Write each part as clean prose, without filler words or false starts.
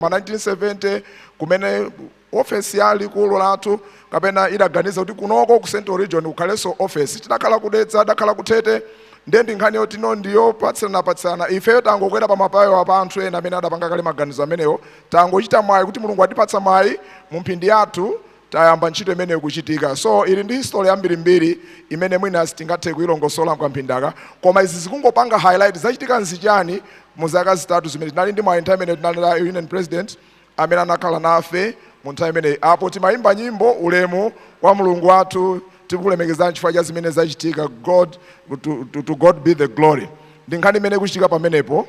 Ma 1970 kumene ofesi ya likulu lathu kapena idaganiza kuti kunoko ku Central Region kukhalenso ofesi. Tidakhala kudetsa, adakhala kuthete. Ndiye ndi nkhani yoti no ndiyopatsiranapatsirana. Ifeyo tangokwera pa mapayo pa anthu ena amene adapanga kale maganizo amenewo. Tangochita mwayi kuti Mulungu atipatsa mwayi mu mphindi yathu tayamba ntchito imeneyo kuchitika. So ili ndi history yambirimbiri imene mwina sitingathe kuyilongosola mkamphindaka, koma izi zikungopanga highlight zachitika nzichani mu zaka 3 zimene tinali ndi mwayi. Nthawi imene tinali na union president amene anakhala nafe mu nthawi imeneyi. Apo timayimba nyimbo, ulemu kwa Mulungu wathu, tikulemekezani chifukwa cha zimene zachitika. God, to God be the glory. Ndi nkhani imene ikuchitika pamenepo.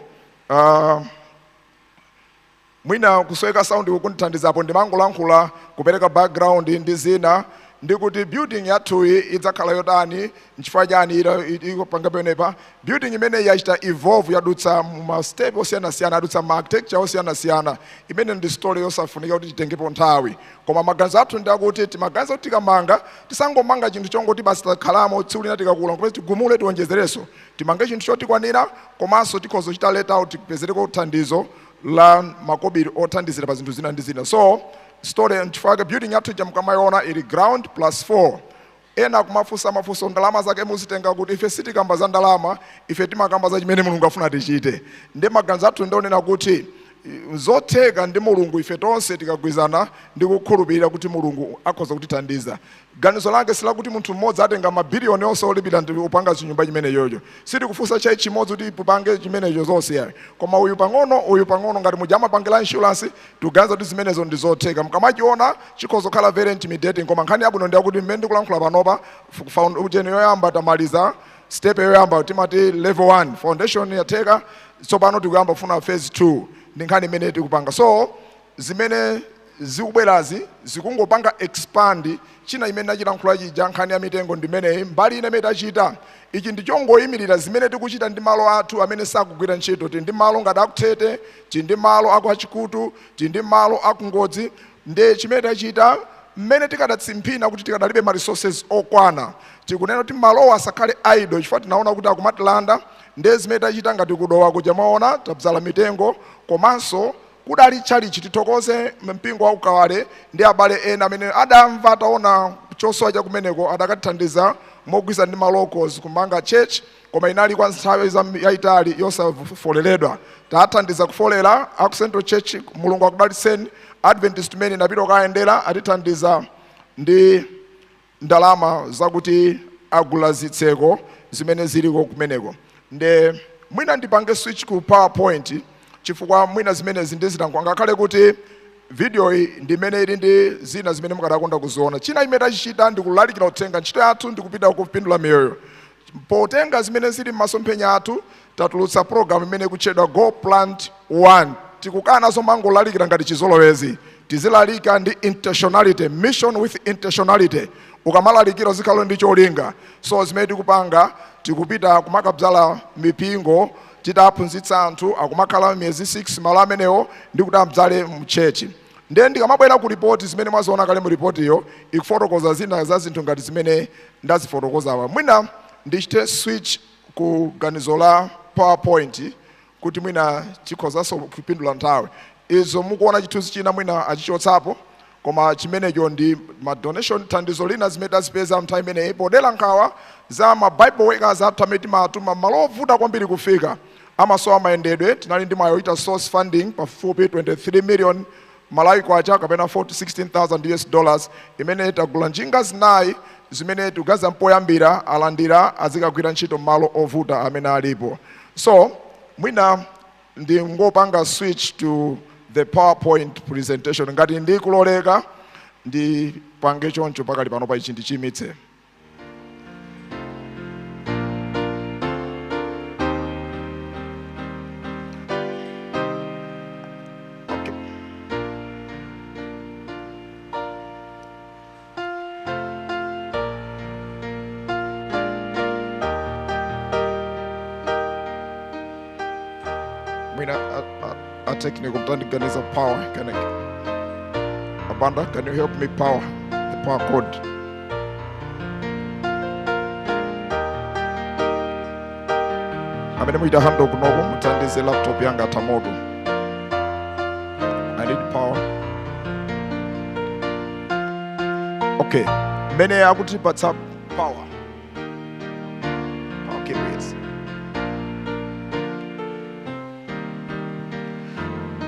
Mwina kusweka sound kundithandizapo. Ndimangolankhula kupereka background ndi zina, ndi kuti building yathuyi idzakhala yotani, nchifukwa chani ikupanga penepa. Building imene yachita evolve, yadutsa ma step osiyanasiyana, yadutsa ma architecture osiyanasiyana. Imene ndi story yosafunika kuti titengepo nthawi, koma maganizo athu ndi akuti timaganiza kuti tikamanga, tisangomanga chinthu chongoti basi takhalamo, tsiku lina tikakula nkupeza tigumule tionjezerenso. Timange chinthu chotikwanira, komanso tikhoza kuchita let out, tipezereko thandizo la makobiri othandizira pa zinthu zina ndi zina. So story, nchifukwa building yathu ija mukamayiona ili ground plus 4. Ena kumafunsa mafunso, ndalama zake muzitenga kuti? Ife sitikamba za ndalama, ife timakamba za chimene Mulungu afuna tichite. Ndi maganizo athu ndionena kuti zotheka ndi Mulungu, ife tonse tikagwizana ndi kukhulupirira kuti Mulungu akhoza kutithandiza. Ganizo lake silakuti munthu mmodzi atenga mabiliyoni onse olipira ndi kupanga chinyumba chimenechocho. Sitikufunsa chai chimodzi kuti pupange chimenecho zonse yayi, koma uyu pang'ono, uyu pang'ono, ngati muja amapangira insurance. Tikuganiza kuti zimenezo ndi zotheka. Mukamachiona chikhoza kukhala very intimidating, koma nkhani yabwino ndi yakuti mmene ndikulankhula panopa, ujeni yoyamba tamaliza, step yoyamba timati level 1 foundation yatheka. Tsopano tikuyamba kufuna phase 2. Ndi nkhani imene tikupanga. So zimene zikubwerazi zikungopanga expand china imene nachilankhula chija. Nkhani ya mitengo ndimeneyi. Mbali ina imene tachita, ichi ndi chongoyimirira zimene tikuchita ndi malo athu amene sakugwira ntchito. Tili ndi malo ngati akuthete, tili ndi malo aku Achikutu, tili ndi malo akungodzi. Ndi chimene tachita mmene tikadatsimphina kuti tikadalibe ma resources okwana, tikunena kuti malowa asakhale idle, chifukwa tinaona kuti akumatilanda. Ndiye zimene tachita ngati kudowa kuja mwaona tabzala mitengo, komanso kudali tchalichi. Tithokoze mpingo wa Ukawale ndi abale ena amene adamva, ataona chosowa chakumeneko, adakatithandiza mogwirizana ndi ma locals kumanga church, koma inali kwa nthawi yayitali yosafoleredwa. Tathandiza kufolera aku Central Church, Mulungu akudalitseni. Adventist men inapita kukayendera, atithandiza ndi ndalama zakuti agula zitseko zimene ziliko kumeneko. Nde mwina ndipange switch ku PowerPoint, chifukwa mwina zimenezi ndizilankhula, ngakhale kuti video iyi ndi imene ili ndi zina zimene mukadakonda kuziona. China imene tachichita ndi kulalikira uthenga. Ntchito yathu ndikupita kupindula miyoyo. Potenga zimene zili m'masomphenya athu, tatulutsa program imene ikutchedwa Go Plant One. Tikukana zomangolalikira ngati chizolowezi. Tizilalika ndi intentionality, mission with intentionality. Ukamalalikira uzikhala ndi cholinga. So zimene tikupanga, tikupita kumakabzala mipingo, titaphunzitsa anthu akumakhala miyezi 6 malo amenewo ndi kuti abzale mchechi. Ndiye ndikamabwera ku ripoti, zimene mwaziona kale mu ripotiyo ikufotokoza zina za zinthu ngati zimene ndazifotokozawa. Mwina ndichite switch ku ganizo la PowerPoint kuti mwina chikhozanso kupindula nthawi. Izo mukuona chithunzi china mwina achichotsapo, koma chimenecho ndi ma donation, thandizo lina zimene tazipeza nthawi imeneyi podera nkhawa za ma Bible workers athu amene timatuma malo ovuta kwambiri kufika, amasowa mayendedwe. Tinali ndi mwayi wochita source funding pafupi 23 million Malawi kwacha kapena 16000 US dollars, imene tagula njinga 4 zimene tikugaza mpoyambira alandira azikagwira ntchito malo ovuta amene alipo. So mwina ndingopanga switch to the PowerPoint presentation ngati ndikuloleka ndipange choncho pakali pano pa ichi ndichimitse. Okay. Mwina a technical mtandiganiza power. Can I, Abanda, can you help me power the power cord? Amene muchita handle kunoko, muthandize, laptop yanga atha moto. I Need power. Okay, mmene akutipatsa power. Power cable, yes.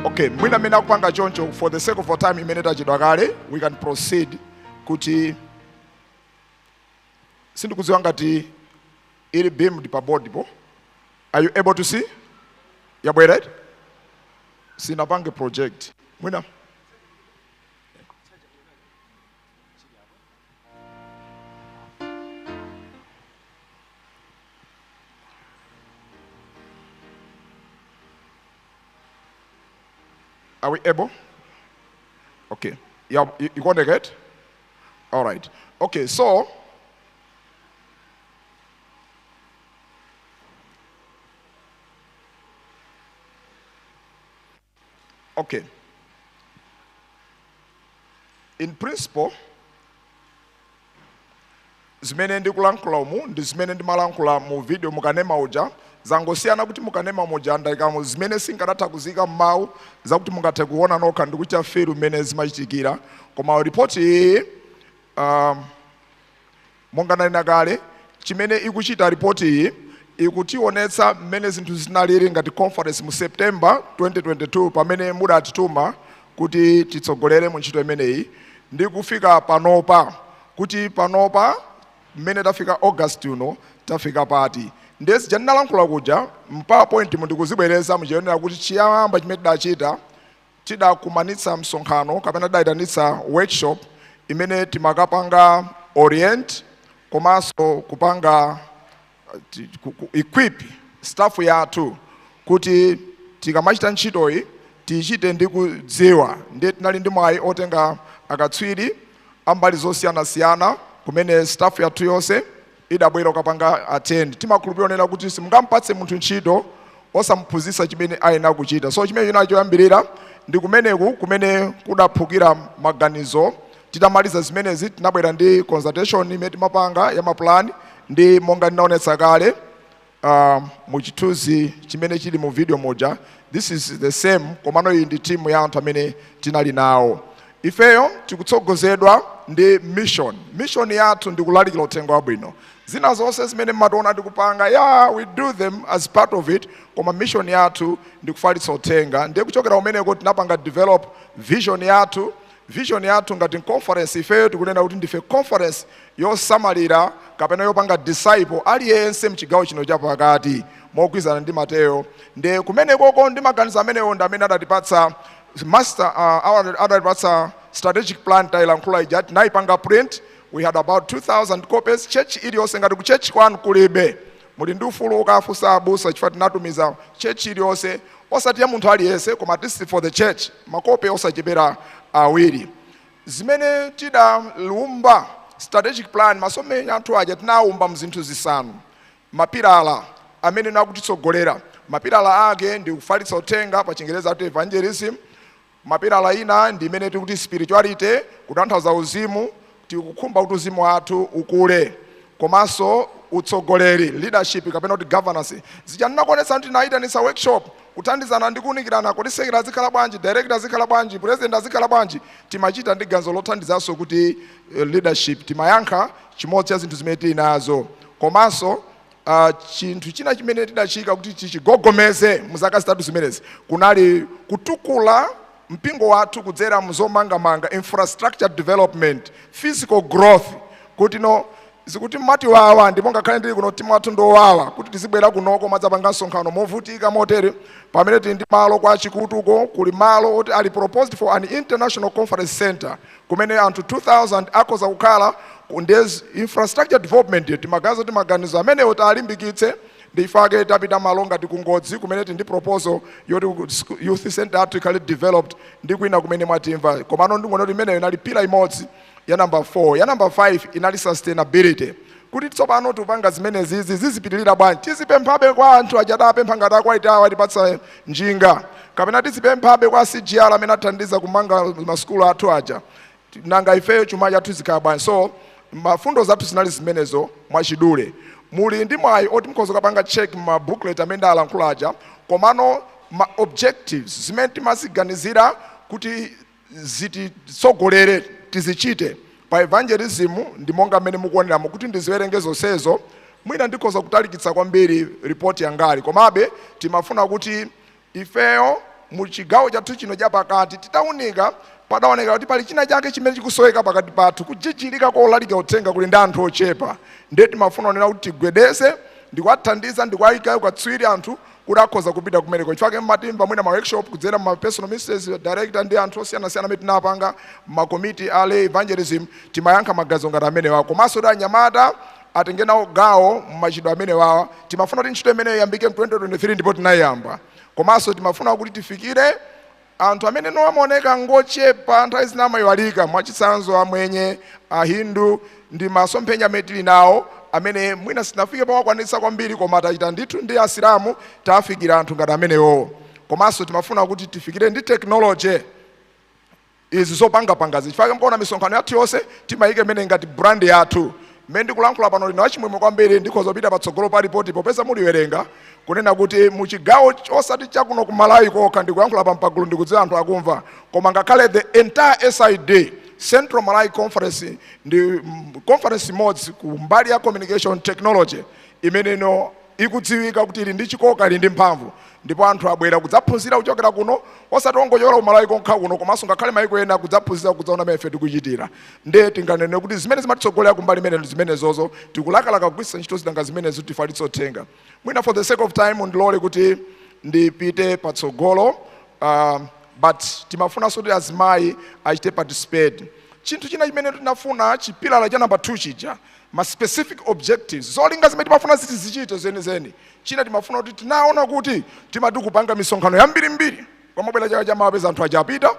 Okay, mwina mmene akupanga choncho, for the sake of our time imene tachedwa kale, we can proceed kuti sindikudziwa ngati ili beamed pa board po. Are you able to see? Yabwera iti? Sinapange project. Mwina. Are we able? Okay. Yeah, you want to get? All right. Okay, so okay. In principle, zimene ndikulankhula umu ndi zimene ndimalankhula mu video mukanema uja. Zangosiyana kuti mukanema muja ndayikamo zimene singadatha kuzika m'mawu, zakuti mungathe kuona nokha ndikuchita feel mmene zimachitikira. Koma ripoti iyi, monga ndanena kale, chimene ikuchita ripoti iyi ikutionetsa mmene zinthu zinalili ngati conference mu September 2022, pamene mudatituma kuti titsogolere mu ntchito imeneyi, ndi kufika panopa, kuti panopa mmene tafika August uno tafika pati. Ndiye zija ndinalankhula kuja mu PowerPoint mu ndikuzibwereza muchionera kuti chiyamba chimene tidachita, tidakumanitsa msonkhano kapena tidayitanitsa workshop imene timakapanga orient komanso kupanga equip staff yathu kuti tikamachita ntchitoyi tiyichite ndi kudziwa. Ndiye tinali ndi mwayi otenga akatswiri ambali zosiyanasiyana, kumene staff yathu yonse idabwera kukapanga attend. Timakhulupirira onena kuti simungampatse munthu ntchito osamuphunzitsa chimene ayenera kuchita. So chimene chinali choyambirira ndi kumeneku kumene kudaphukira maganizo. Titamaliza zimenezi, tinabwera ndi consultation imene timapanga ya mapulani, ndi monga ndinaonetsa kale mu chithunzi chimene chili mu video muja. This is the same, komano iyi ndi timu ya anthu amene tinali nawo. Ifeyo tikutsogozedwa ndi mission. Mission yathu ndi kulalikira uthenga wabwino. Zina zonse zimene mmationa tikupanga, yeah, we do them as part of it, koma mission yathu ndi kufalitsa uthenga. Ndiye kuchokera kumeneko tinapanga develop vision yathu. Vision yathu ngati conference, ifeyo tikunena kuti ndife conference yosamalira kapena yopanga disciple aliyense mchigawo chino chapakati, mogwirizana ndi Mateyo. Ndiye kumenekoko ndi maganizo amenewo ndi amene adatipatsa master, adatipatsa strategic plan. Tayilankhula ija, tinayipanga print. We had about 2000 copies. Church iliyonse, ngati ku church kwanu kulibe, muli ndi ufulu ukafunsa abusa, chifukwa tinatumiza church iliyonse, osati ya munthu aliyense, koma at least for the church, makope osachepera awiri. Zimene tidalumba strategic plan, masomphenya athu aja tinawumba mzinthu zisanu, mapilala amene nakutitsogolera. Mapilala ake ndi kufalitsa uthenga, pa Chingereza ati evangelism. Mapilala ina ndi imene tikuti spirituality, kutanthauza uzimu. Tikukhumba kuti uzimu wathu ukule, komanso utsogoleri, leadership kapena kuti governance. Zija ndinakuonetsa kuti tinayitanitsa workshop kuthandizana ndi kuwunikirana kuti secretary azikhala bwanji, director azikhala bwanji, president azikhala bwanji. Timachita ndi ganizo lothandizanso kuti leadership, timayankha chimodzi cha zinthu zimene tili nazo. Komanso chinthu china chimene tidachika kuti tichigogomeze mu zaka 3 zimenezi kunali kutukula mpingo wathu kudzera mzomangamanga, infrastructure development, physical growth, kuti no zikuti mmatiwawa, ndipo ngakhale ndili kuno mtima wathu ndowawa kuti tizibwera kunoko madzapanga msonkhano movutika motere, pamene tili ndi malo kwa Chikutuko, kuli malo oti ali proposed for an international conference center kumene anthu 2000 akhoza kukhala. Ndezi infrastructure development. Timagazo kuti maganizo amenewo talimbikitse, ndifake tapita malo ngati kungodzi kumene tili ndi proposal yoti youth center athu ikhale developed, ndi kwina kumene mwatimva. Komano ndingoona kuti imeneyo inali pillar imodzi ya number 4. Ya number 5 inali sustainability, kuti tsopano tikupanga zimenezi, zizipitirira bwanji? Tizipemphabe kwa anthu aja adapempha ngati akwaiti awo atipatsa njinga, kapena tizipemphabe kwa CGR amene athandiza kumanga masukulu athu aja? Nanga ifeyo chuma chathu zikhala bwanji? So mafundo zathu zinali zimenezo mwachidule. Muli ndi mwayi oti mukhoza kupanga check ma booklet amene ndalankhula aja. Komano ma objectives zimene timaziganizira kuti zititsogolere tizichite pa evangelism. Ndi monga mmene mukuoneramo kuti ndiziwerenge zonsezo, mwina ndikhoza kutalikitsa kwambiri ripoti yangali. Komabe timafuna kuti ifeyo mu chigawo chathu chino chapakati titaunika, padaoneka kuti pali china chake chimene chikusoweka pakati pathu, kujijilika kolalika uthenga kuli ndi anthu ochepa. Ndiye timafuna onena kuti tigwedeze ndikuwathandiza, ndikuwayika ukatswiri anthu kuti akhoza kupita kumeneko. Chifukwa mmatimva mwina ma workshop kudzera ma personal ministries director ndi anthu osiyanasiyana amene tinapanga makomiti a lay evangelism, timayankha magazo ngati amenewa. Komanso kuti anyamata atenge nawo gawo mmachidwe amenewawa. Timafuna kuti ntchito imeneyo iyambike mu 2023, ndipo tinayiyamba. Komanso timafuna kuti tifikire anthu amene no amaoneka ngochepa, nthawi zina amayiwalika, mwachitsanzo Amwenye, Ahindu, ndi masomphenya amene tili nawo amene mwina sitinafike pawakwanitsa kwambiri, koma tachita ndithu ndi Asilamu, tafikira anthu ngati amenewo. Komanso timafuna kuti tifikire ndi technology izi zopangapangazi, chifukwa mkaona misonkhano yathu yonse timayika imene ngati brand yathu. Mmene ndikulankhula pano, lino achimwemwe kwambiri, ndikhoza kupita patsogolo pa ripoti popeza muliwerenga, kunena kuti muchigawo osati chakuno ku Malawi kokha, ndikuyankhula pa mpagulu, ndikudziwa anthu akumva, koma ngakhale the entire SID, Central Malawi Conference ndi conference imodzi ku mbali ya communication technology imeneno ikudziwika kuti ili ndi chikoka, ili ndi mphamvu, ndipo anthu abwera kudzaphunzira kuchokera kuno, osati ongochokera ku Malawi kokha kuno, komanso ngakhale maiko ena kudzaphunzira, kudzaona mmene ife tikuchitira. Ndiye tinganene kuti zimene zimatitsogolera kumbali imene ndi zimenezozo. Tikulakalaka kugwiritsa ntchito zidanga zimenezo tifalitse uthenga. Mwina for the sake of time ndilole kuti ndipite patsogolo, but timafunanso kuti azimayi achite participate. Chinthu china chimene tinafuna, chipilala cha number 2 chija, ma specific objectives, zolinga zimene timafuna ziti zichite zenizeni. China timafuna kuti, tinaona kuti timati kupanga misonkhano yambirimbiri, kwamabwera chaka chamapeza anthu aja apita.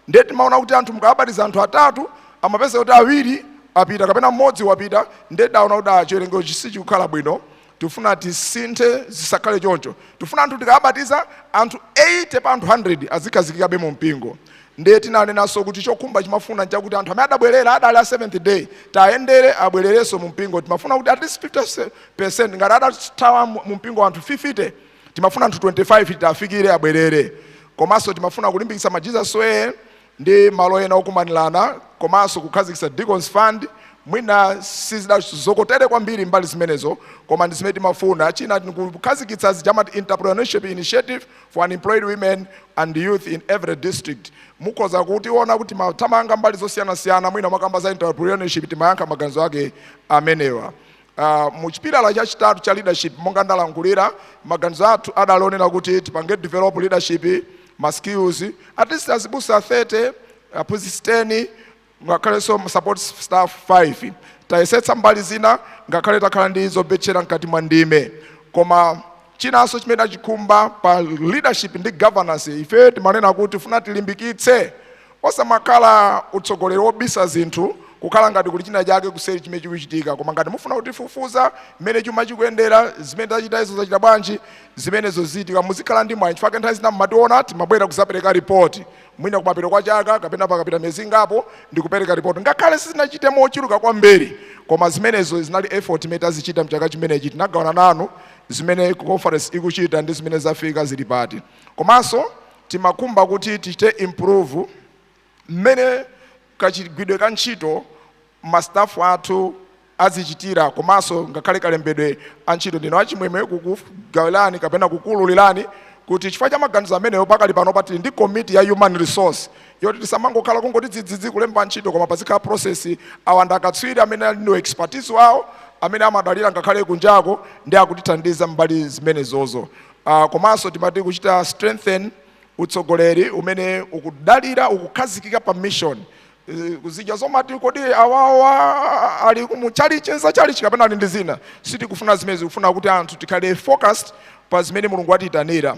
Ndiye timaona kuti anthu mukabatiza anthu atatu, amapeza kuti awiri apita kapena mmodzi wapita. Ndiye daona kuti ah, chiwerengero sichikukhala bwino, tifuna tisinthe, zisakhale choncho. Tifuna anthu tikabatiza anthu 80 pa anthu 100 azikhazikikabe mu mpingo. Ndiye tinanenanso kuti chokhumba chimafuna nchakuti anthu amene adabwerera adali a Seventh Day tayendere abwererenso mu mpingo. Timafuna kuti at least 50%, ngati adathawa mu mpingo anthu 50, timafuna anthu 25 tafikire abwerere. Komanso timafuna kulimbikitsa ma Jesus Way ndi malo ena okumanirana, komanso kukhazikitsa Deacons Fund. Mwina sizidazokotere kwambiri mbali zimenezo, koma ndi zimene timafuna. China, kukhazikitsa zijamati entrepreneurship initiative for unemployed women and youth in every district. Mukhoza kutiona kuti mathamanga mbali zosiyanasiyana, mwina makamba za entrepreneurship, timayankha maganizo ake amenewa. Muchipilala chachitatu cha leadership, monga ndalankhulira, maganizo athu adalionera kuti tipange develop leadership ma skills, at least azibusa 30, aphunzitsi 10, ngakhalenso support staff 5. Tayesetsa mbali zina, ngakhale takhala ndi zobetchera mkati mwa ndime. Koma chinanso chimene achikhumba pa leadership ndi governance, ife timanena kuti funa tilimbikitse osamakhala utsogoleri wobisa zinthu, kukhala ngati kuli china chake kuseri chimene chikuchitika. Koma ngati mufuna kutifufuza mmene chuma chikuyendera, zimene tachita, izo zachita bwanji, zimenezo zichitika, muzikhala ndi mwayi. Chifukwa nthawi zina mmationa timabwera kuzapereka ripoti, mwina kumapeto kwa chaka kapena pakapita miyezi ingapo, ndi kupereka ripoti, ngakhale sizinachite mochuluka kwambiri, koma zimenezo zinali effort imene tazichita mchaka chimenechi. Tinagawana nanu zimene conference ikuchita ndi zimene zafika zili pati. Komanso timakhumba kuti tichite improve mmene kachigwidwe ka ntchito ma staff athu azichitira, komanso ngakhale kalembedwe a ntchito. Ndino achimwemwe kukugawirani kapena kukululirani kuti chifukwa cha maganizo amenewo, pakali pano patili ndi komiti ya human resource yoti tisamangokhala kungoti dzidzidzi kulemba ntchito, koma pazikhala process. Awa ndi akatswiri amene ali ndi expertise wawo amene amadalira ngakhale kunjako ndi akutithandiza mbali zimenezozo. Komanso timati kuchita strengthen utsogoleri umene ukudalira, ukukhazikika pa mission. Kuzija zomati kodi awawa ali muchalichi, nzachalichi kapena ali ndi zina, sitikufuna zimene. Zikufuna kuti anthu tikhale focused pa zimene Mulungu atiyitanira.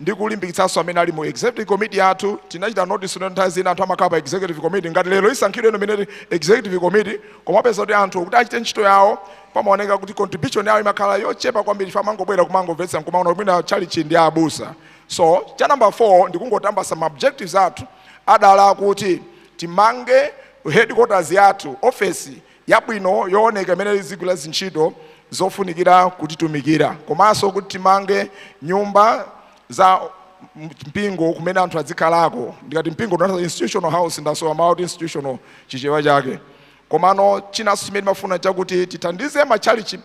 Ndi kulimbikitsanso amene ali mu executive committee yathu. Tinachita notice kuti nthawi zina anthu amakhala pa executive committee, ngati lero isankhidwe ino imene executive committee, koma apeza kuti anthu kuti achite ntchito yawo pamaoneka kuti contribution yawo imakhala yochepa kwambiri, chifukwa amangobwera kumangomvetsa nkumaona kuti mwina chalichi ndi abusa. So cha number 4, ndikungotambasa ma objectives athu, adala kuti timange headquarters yathu, office yabwino yooneka imene izigwira zintchito zofunikira kutitumikira, komanso kuti timange nyumba za mpingo kumene anthu azikhalako. Ndikati mpingo, ndinati institutional house, ndasowa mawu kuti institutional Chichewa chake. Komano chinanso chimene timafuna chakuti tithandize matchalichi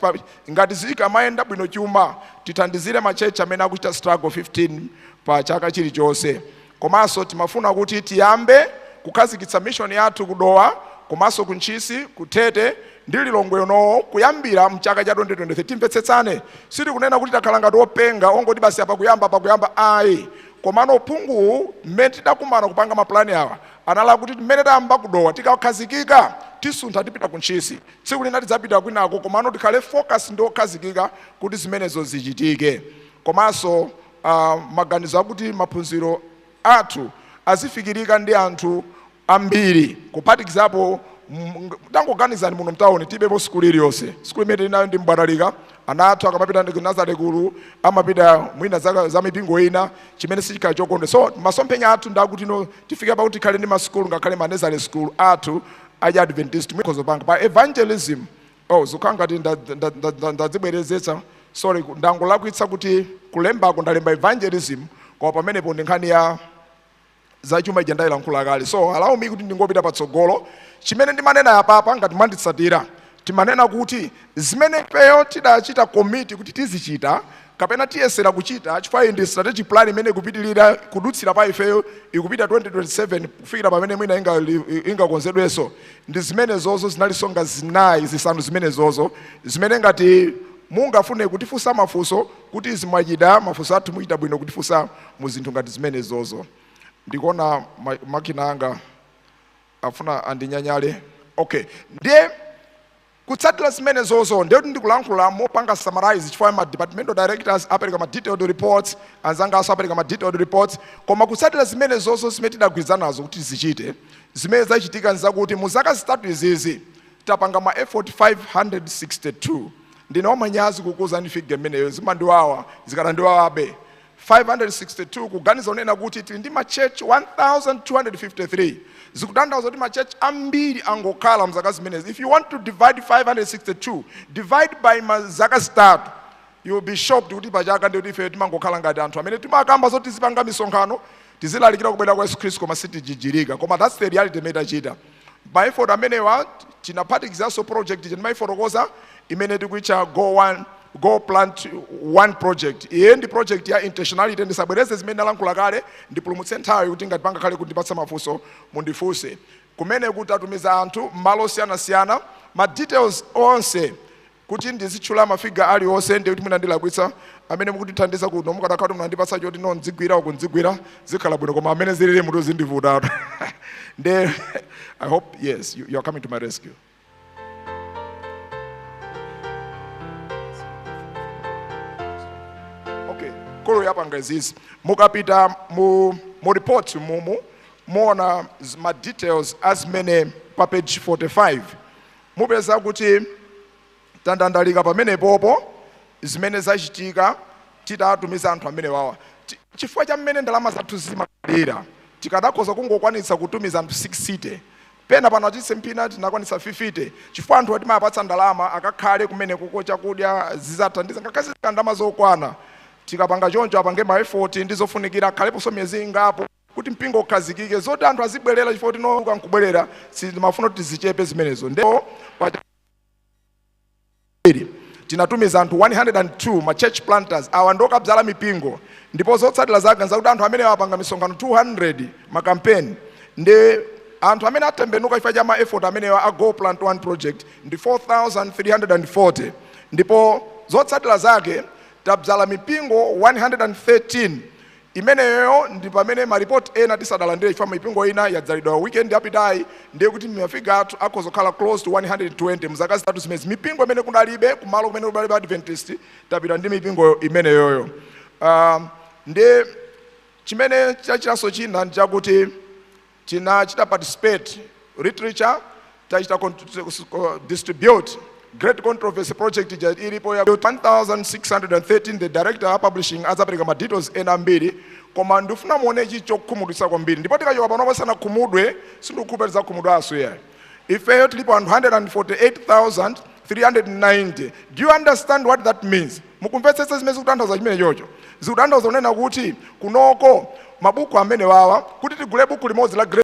ngati zikamayenda bwino chuma, tithandizire ma church amene akuchita struggle 15 pa chaka chilichonse. Komanso timafuna kuti tiyambe kukhazikitsa mission yathu kuDowa, komanso kuNtchisi, kuThete ndi Lilongwe unowo kuyambira mchaka cha 2023. Timvetsetsane, sitikunena kuti takhala ngati openga ongoti basi apa kuyamba, apa kuyamba, ayi. Komano phunguwu, mmene tidakumana kupanga mapulani awa, anala kuti mmene tayamba kuDowa, tikakhazikika tisuntha tipita kuNtchisi, tsiku lina tidzapita kwinako, komano tikhale focus ndi okhazikika kuti zimenezo zichitike. Komanso maganizo akuti maphunziro athu azifikirika ndi anthu ambiri, kuphatikizapo tangoganizani, muno mtawuni tibepo sukulu iliyonse. Sukulu imene tili nayo ndi Mbwatalika. Ana athu akamapita ndi nursery kulu amapita mwina za mipingo ina, chimene sichikhala chokondwe. So masomphenya athu ndakuti no, tifike pakuti tikhale ndi masukulu, ngakhale ma nursery school athu achi Adventist mukhoza pa evangelism. Oh, zikukhala ngati ndadzibwerezetsa, sorry, ndangolakwitsa kuti kulembako ndalemba evangelism, koma pamenepo ndi nkhani ya zachuma ija ndayilankhula kale. So allow me kuti ndingopita patsogolo. Chimene ndimanena apapa, ngati mwanditsatira, timanena kuti zimene ifeyo tidachita commit kuti tizichita kapena tiyesera kuchita, chifukwa iyi ndi strategic plan imene ikupitilira kudutsira pa ifeyo, ikupita 2027 kufikira pamene mwina ingakonzedwenso, ndi zimene zozo zinalisonga zinayi, zisanu zimene zozo, zimene ngati mungafune kutifunsa mafunso kuti izi mwachita, mafunso athu muchita bwino kutifunsa mu zinthu ngati zimene zozo. Ndikuona makina anga afuna andinyanyale. Okay, ndiye kutsatira zimene zozo, ndiye kuti ndikulankhula mopanga summarize, chifukwa ma departmental directors apereka ma detailed reports, anzangaso apereka ma detailed reports. Koma kutsatira zimene zozo zimene tidagwirizana nazo kuti zichite, zimene zachitika nzakuti mu zaka 3 izizi tapanga ma effort 562. Ndine wamanyazi kukuuzani figure imeneyo, zimandiwawa, zikadandiwawabe. 562, kuganiza unena kuti tili ndi ma church 1253, zikutanthauza kuti ma church ambiri angokhala mzaka zimenezi. If you want to divide 562, divide by zaka 3, you will be shocked kuti pachaka ndi kuti ife timangokhala ngati anthu amene timakamba zoti tizipanga misonkhano, tizilalikira kubwera kwa Yesu Khristu, koma sitijijirika. Koma that's the reality imene tachita. Ma effort amenewa tinaphatikizanso project timayifotokoza imene tikuitcha Go One, Go Plant One project. Iye ndi project ya intentionality. Ndisabwereze zimene ndalankhula kale, ndipulumutse nthawi kuti ngati pangakhale kundipatsa mafunso mundifunse. Kumene kuti atumiza anthu m'malo osiyanasiyana, ma details onse kuti ndizitchula ma figure aliwonse ndi kuti mwina ndilakwitsa. Amene mukutithandiza kuno, mukadakhala kuti munandipatsa choti no ndzigwira uku ndzigwira, zikhala bwino, koma amene zilili mutu zindivutatu. Nde I hope, yes, you are coming to my rescue. Okay, kolo yapanga izizi. Mukapita mu report mumu muona ma details azimene pa page 45 mupeza kuti tandandalika pamenepopo zimene zachitika titatumiza anthu amene wawa. Chifukwa cha mmene ndalama zathu zimakhalira, tikadakhoza kungokwanitsa kutumiza anthu 60, pena pano achise mpina tinakwanitsa 50, chifukwa anthu timapatsa ndalama akakhale kumene kuko, chakudya zizathandiza, ngakhale zika ndalama zokwana. Tikapanga choncho, apange ma effort ndi zofunikira, akhaleponso miyezi ingapo kuti mpingo ukhazikike. Zoti anthu azibwerera chifukwa tinoka nkubwerera, simafuna kuti tizichepe zimenezo. Ndipo pa tinatumiza anthu 102, ma church planters awa ndokabzala mipingo, ndipo zotsatira zake nzakuti anthu amene apanga misonkhano 200, ma campaign, ndi anthu amene atembenuka chifukwa cha ma effort amenewa a Go Plant One project ndi 4340. Ndipo zotsatira zake tabzala mipingo 113. Imeneyo ndi pamene maripoti ena tisadalandire, chifukwa mipingo ina yadzalidwa weekend yapitayi, ndiye kuti ma figure athu akhoza kukhala close to 120 mzaka 3 zimezi. Mipingo imene kudalibe, kumalo kumene kudalibe Adventist, tapita ndi mipingo imeneyoyo. Ndi chimene chachitanso china ndi chakuti tinachita participate literature, tachita distribute Great Controversy project ija ilipo ya 1613. The director wa publishing adzapereka ma details ena ambiri, koma ndifuna muone ichi chokhumudwitsa kwambiri. Ndipo tikachoka pano pasanakhumudwe, sindikukhulupirira tidzakhumudwanso yayi. Ifeyo tilipo anthu 148,390. Do you understand what that means? Mukumvetsetsa zimene zikutanthauza chimene chocho? Zikutanthauza kunena kuti kunoko mabuku amene wawa, kuti tigule buku limodzi la